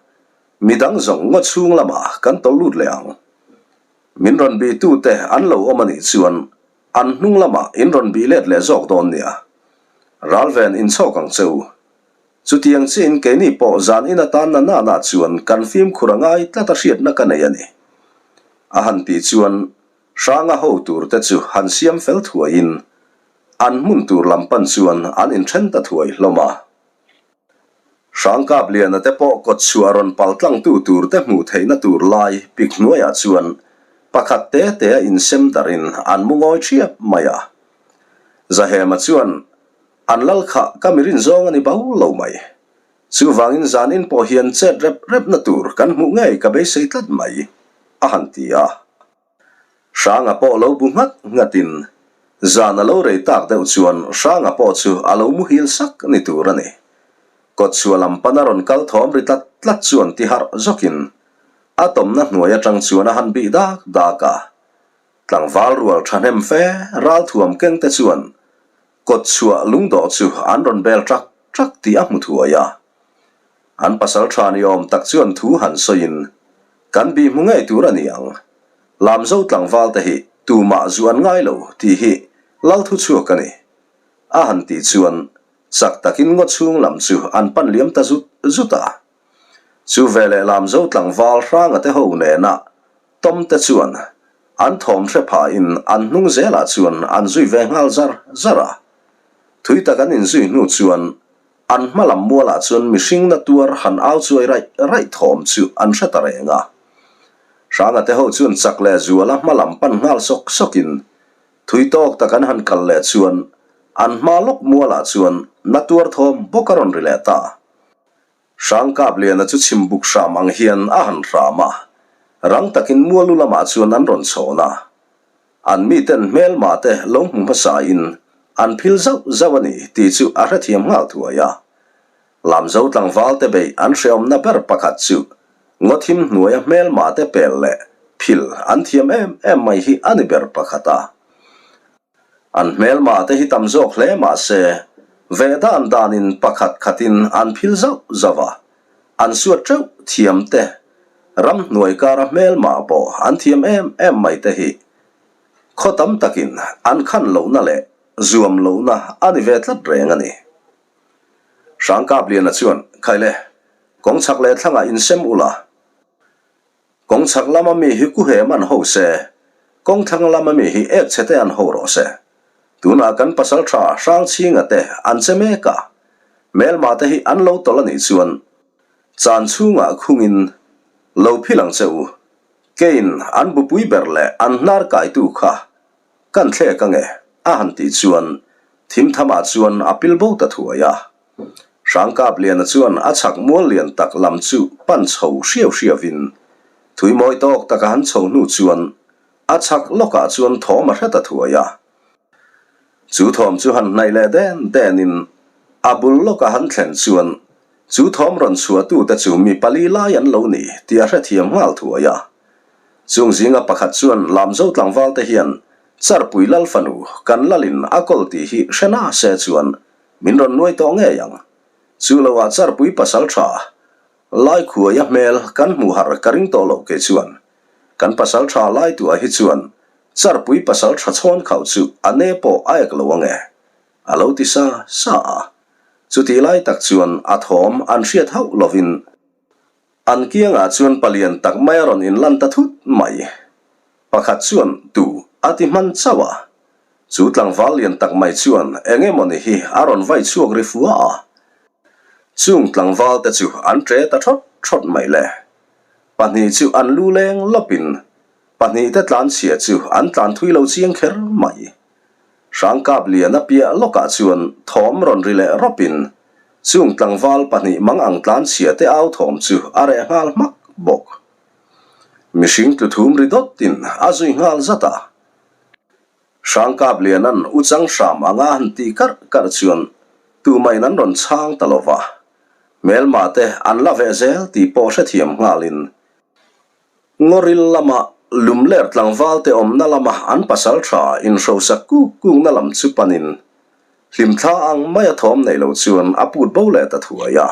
midang zawng ngaw chhung lamah kan tawlh lut leh ang. Min rawn bihtute an lo awm a nih chuan an hnung lamah in rawn bih let leh zawk dawn nia. Ralven inchhawk ang che u. Chutiang chiin keini pawh zan in atan na nana chuan kan fimkhur a ngai tlat a hriatna ka nei a ni. A han tih chuan Hranga ho tur te chu han siam fel thuaiin an hmun tur lam pan chuan an inthen ta thuai hlawm a. Hrangkapliana te pawh kawtchhuah rawn pal tlangtu tur te hmuh theihna tur lai pik hnuaiah chuan pakhat te te a insem darhin an mu ngawi ṭhiap mai a. Zahema chuan An lal kha ka mi rin zawng a ni bo lo mai. Chuvangin zanin pawh hian chet rep repna tur kan hmuh ngei ka beisei tlat mai, a han ti a. Hranga pawh lo bu nghat nghatin zan a lo rei tak deuh chuan Hranga pawh chu a lo muhil sak ni tur a ni. Kawtchhuah lam pana rawn kal thawm ri tlat tlat chuan ti harh zawkin a tawmna hnuai atang chuan a han bih dak dak a. Tlangval rual thahnem fe ralthuam keng te chuan Kawtchhuah lungdawh chu an rawn bel ṭak ṭak tih a hmu thuai a. An pasal ṭha ni awm tak chuan thu han sawiin, Kan bih hmu ngei tur a ni ang. Lamzo tlangval te hi tumah zu an ngai lo tih hi lal thu chhuak a ni. A han tih chuan chak takin ngaw chhung lam chu an pan liam ta zut zut a. Chu veleh Lamzo tlangval hranga te ho nena Tom te chuan an thawm hre phahin an hnung zelah chuan an zui ve nghal zar zar a. Thui tak an inzui hnu chuan an hma lam mualah chuan mihring na tuar han au chuai raih raih thawm chu an hre ta reng a. Hranga te ho chuan chak leh zuala hma lam pan nghal sawk sawkin thui tawk tak an han kal leh chuan an hma lawk mualah chuan na tuar thawm bawk a rawn ri leh ta. Hrangkapliana chu chhimbuk hram ang hian a han hram a, rang takin mualu lamah chuan an rawn chhawn a. An miten hmelma te lo hmu hmasain an phil zauh zauh a ni tih chu a hrethiam nghal thuai a. Lamzo tlangval te beih an hreawmna ber pakhat chu ngawthim hnuaia hmelma te pel leh phil an thiam em em mai hi a ni ber pakhat a. An hmelma te hi tam zawk hle mah se, ve dan danin pakhat khatin an phil zauh zauh a, an suat teuh thiam te, ramhnuai kara hmelma pawh an thiam em em mai te hi khaw tam takin an khan lohna leh zuam lohna a ni ve tlat reng a ni. Hrangkapliana chuan, Khaile, kawng chhak leh thlangah insem ula. Kawng chhak lama mi hi kuhem an ho se, kawng thlang lama mi hi ek chhe te an ho rawh se. Tunah kan pasal tha Hrangchhinga te an che mek a, hmelma te hi an lo tawlh a nih chuan chan chhungah khungin lo phil ang che u. Keiin an bupui ber leh an hnar kaitu kha kan thlek ange a han tih chuan thimthamah chuan a pil bo ta thuai a. Hrangkapliana chuan a chhak mual lian tak lam chu pan chho hriau hriauin thui mawi tawk taka han chho hnu chuan a chhak lawkah chuan thawm a hre ta thuai a. Chu thawm chu han hnaih leh den denin a bul lawka han thlen chuan chu thawm rawn chhuahtute chu mi pali lai an lo ni tih a hrethiam nghal thuai a. Chung zinga pakhat chuan Lamzo tlangvalte hian Charpui lal fanu kan lalin a kawl tih hi hre na se chuan min rawn nuai tawh ngei ang. Chu loah Charpui pasal tha Laikhuaia hmel kan hmuh har ka ring tawh lo kei chuan kan pasal tha Laituah hi chuan Charpui pasal tha chhawn khauh chu a ne pawh a ek lo ange, a lo ti sa sa a. Chutih lai tak chuan a thawm an hriat hauh lovin an kiangah chuan palian tak mai a rawn inlan ta thut mai. Pakhat chuan tu a ti hman chauh a. Chu tlangval lian tak mai chuan eng emawni hi a rawn vai chhuak ri fua a. Chung tlangval te chu an ṭe ta ṭhawt ṭhawt mai le. Pahnih chu an lu leng lawpin Pahnihte tlanchhia chu an tlan thui lo chiang kher mai. Hrangkap lian a piah lawkah chuan thawm rawn ri leh rawpin chung tlangval pahnih mang ang tlanchhia te au thawm chu a reh nghal hmak bawk. Mihring tlu thum ri dawtin a zui nghal zat a. Hrangkap lianan u chang hram anga han tih karh karh chuan tumahin an rawn chhang ta lo va. Hmelma te an la veh zel tih pawh hrethiam nghalin Ngawril lama lumler tlangvalte awmna lama an pasal tha inhrosak kuk kukna lam chu panin hlimthla ang maia thawm nei lo chuan a put bo leh ta thuai a.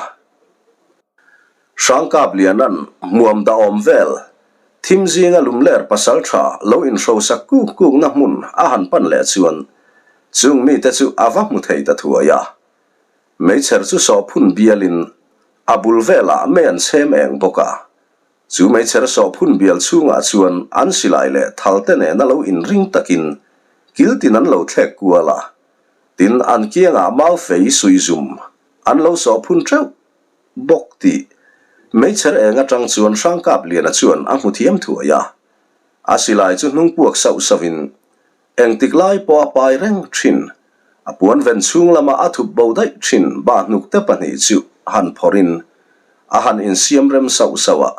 Hrangkap Lianan hmuam dah awm vel thim zinga lumler pasal tha lo inhrosak kuk kukna hmun a han pan leh chuan chung mite chu a va hmu thei ta thuai a. Meichher chu sawhphun bialin a bul velah mei an chhem eng bawk a. Chu meichher sawhphun bial chhungah chuan an silai leh thalte nena lo inring takin kil tin an lo thlek kual a, tin an kiangah mau fei suihzum an lo sawhphun teuh bawk tih meichher eng atang chuan Hrangkapliana chuan a hmu thiam thuai a. A silai chu hnung puak sauh sauhin engtik lai pawh a pai reng thin, a puan ven chhung lama a thup bo daih thin bahhnukte pahnih chu han phawrhin a han insiam rem sauh sauh a.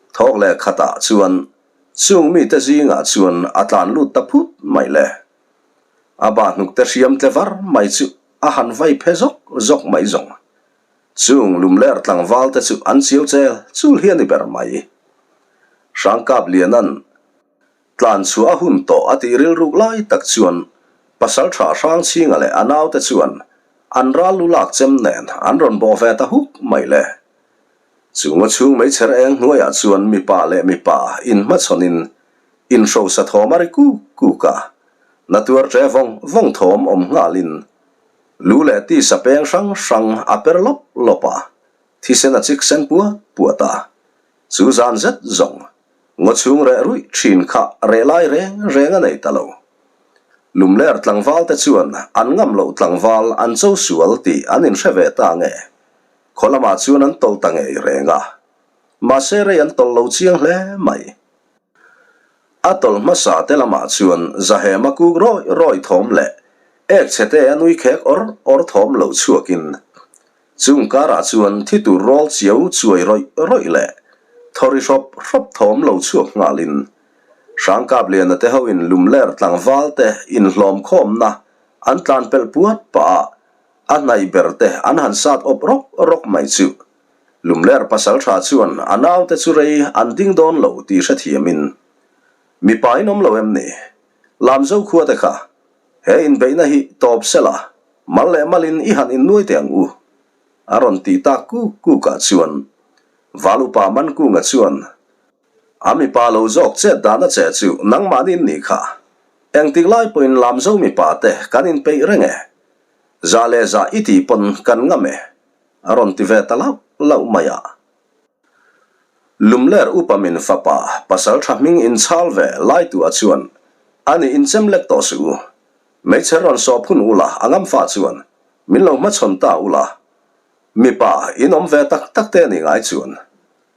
Thawk leh khatah chuan chung mite zingah chuan a tlan lut ta phut mai le. A bahhnukte hriam tle var mai chu a han vai phe zawk zawk mai zawng. Chung lumler tlangval te chu an chiau chel chul hi a ni ber mai. Hrangkapliana'n. Tlan chhuah a hun tawh a tih rilruk lai tak chuan Pasalṭha Hrangchhinga leh a naute chuan an ral lu lak chem nen an rawn bawh ve ta huk mai le. Chunga chhung meichher eng hnuaiah chuan mipa leh mipa inhmachhawnin inhrosa thawm a ri kuk kuk a, na tuar ṭe vawng vawng thawm awm nghalin lu leh tisa peng hrang hrang a per lawp lawp a, thisen a chik sen puat puat a. Chu zan zet zawng Ngaw chhung reh ruih thin kha reh lai reng reng a nei ta lo. Lumler tlangval te chuan an ngam loh tlangval an cho sual tih an inhre ve ta nge? Khaw lamah chuan an tawlh ta ngei reng a. Mahse rei an tawlh lo chiang hle mai. A tawlh hmasa te lamah chuan Zahema kuk rawi rawi thawm leh ek chhe te a nui khek awr awr thawm lo chhuakin Chung karah chuan thi tur rawl chiau chuai rawih rawih leh thawri hrawp hrawp thawm lo chhuak nghalin Hrangkapliana te hoin lumler tlangval te inhlawm khawmna an tlan pelh puat pah a, a hnaih ber te an han sat awp rawk rawk mai chu. Lumler pasaltha chuan a naute chu rei an ding dawn lo tih hrethiamin, Mipa in awm lo em ni? Lamzo khua te kha he inbeihna hi tawp sela Mal leh malin i han innuai teh ang u, a rawn tih tak kuk kukah chuan Val upa Mankunga chuan a mipa lo zawk chet dana che chu nangmahni in nih kha. Engtik lai pawhin Lamzo mipa te kan inpeih reng e. Zah leh zah i tih pawn kan ngam e. A rawn ti ve ta lauh lauh mai a. Lumler upa min fapa pasal tha hming inchhal ve Laitua chuan a ni inchem lek tawh suh u. Meichher rawn sawp hun ula a ngam fa chuan min lo hmachhawn ta ula. Mipa in awm ve tak tak te ni ngai chuan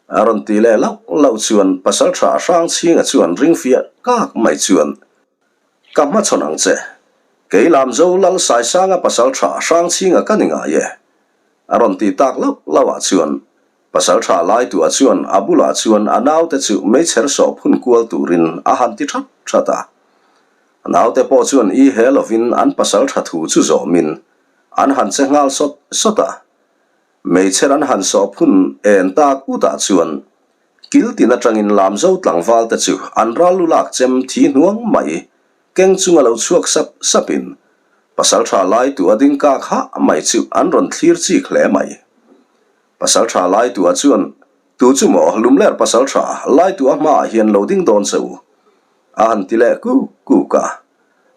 a rawn ti leh lauh lauh chuan pasal tha Hrangchhinga chuan ring fiah kak mai chuan Ka hmachhawn ang che. Kei Lamzo Lal Saisanga pasal tha Hrangchhinga ka ni ngai e. A rawn ti tak lauh lauh ah chuan pasal tha Laituah chuan a bulah chuan a naute chu meichher sawp hun kual turin a han ti that that a. A naute pawh chuan i he lovin an pasal tha thu chu zawmin an han che nghal sawt sawt a. Meichher an han sawp hun en tak ut ah chuan Kil tin atangin Lamzo tlangval te chu an ral lu lak chem thi hnuang mai keng chunga lo chhuak sap sapin Pasaltha Laitu a ding kak hah mai chu an rawn thlir chik hle mai. Pasaltha Laitu a chuan Tu chu maw Lumler Pasaltha Laitu a hmaah hian lo ding dawn che u a han ti leh kuk kuk a.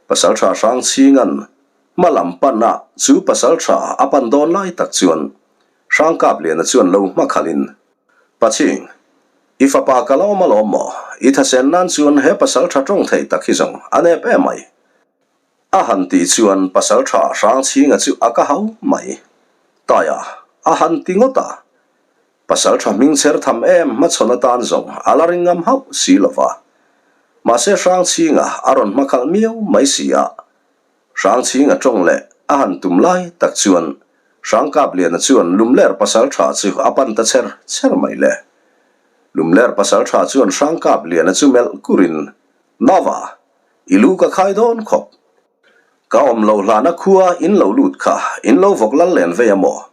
Pasaltha Hrangchhinga'n hma lam pan a chu Pasaltha a pan dawn lai tak chuan Hrangkapliana chuan lo hma khalhin Paching, i fapa ka la awm alawm maw? I thasen nan chuan he pasal tha tawng thei tak hi zawng a nep em mai. A han tih chuan pasal tha Hrangchhinga chu a ka hau mai. Taia, a han ti ngawt a. Pasal tha hming chher tham em hmachhawn atan zawng a la ring ngam hauh si lo va. Mahse Hrangchhinga a rawn hmakhalh miau mai si a. Hrangchhinga tawng leh a han tum lai tak chuan Hrangkapliana chuan Lumler pasal tha chu a pan ta chher chher mai le. Lumler pasal tha chuan Hrangkapliana chu melh kurin, Nava, i lu ka khai dawn khawp. Ka awm lo hlana khua in lo lut kha in lo vawk lal len vei a maw?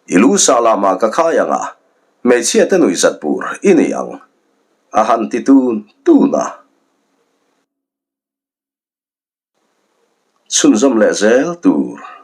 I lu sah lamah ka khai ang a, hmeichhia te nuihzat bur i ni ang, a han ti tun tun a. Chhunzawm leh zel tur.